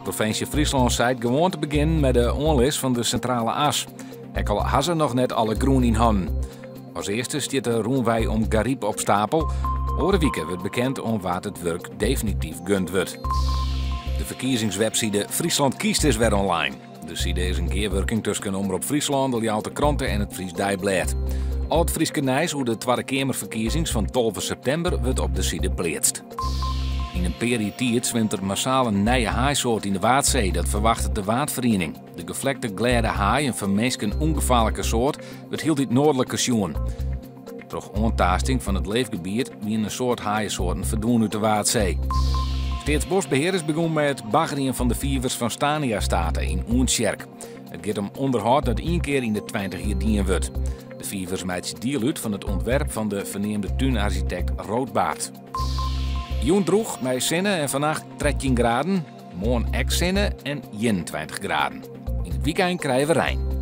Provinsje Fryslân seit gewoan te begjinnen mei de oanlis fan de Sintrale As. Ek al ha se noch net alle grûn yn hannen. As earste stiet de rûnwei om Garyp op stapel. Oare wike wurdt bekend oan wa't it wurk definityf gund wurdt. De ferkiezingswebside Friesland Kiest is wer online. De side is in gearwurking tusken Omrop Fryslân, de Ljouwerter Krante en it Frysk Deiblêd. Al it Fryske nijs oer de Twadde Keamerferkiezings fan 12 septimber wurdt op de side pleatst. Yn in pear jier tiid swimt der massaal in nije haaisoart yn de Waadsee, dat ferwachtet de Waadferiening. De geflekte glêde haai, in foar minsken ûngefaarlike soart, wurdt hieltyd noardliker sjoen. Troch oantaasting fan it leefgebiet wienen in soad haaiesoarten ferdwûn út de Waadsee. Steatsboskbehear is begûn mei it baggerjen fan de fivers fan Stania State yn Oentsjerk. It giet om ûnderhâld dat ien kear yn de 20 jier dien wurdt. De fivers meitsje diel út fan it ûntwerp fan de ferneamde túnarsjitekt Roodbaard. Jûn drûch mei sinne en fannacht 13 graden. Moarn ek sinne en 21 graden. Yn it wykein krije we rein.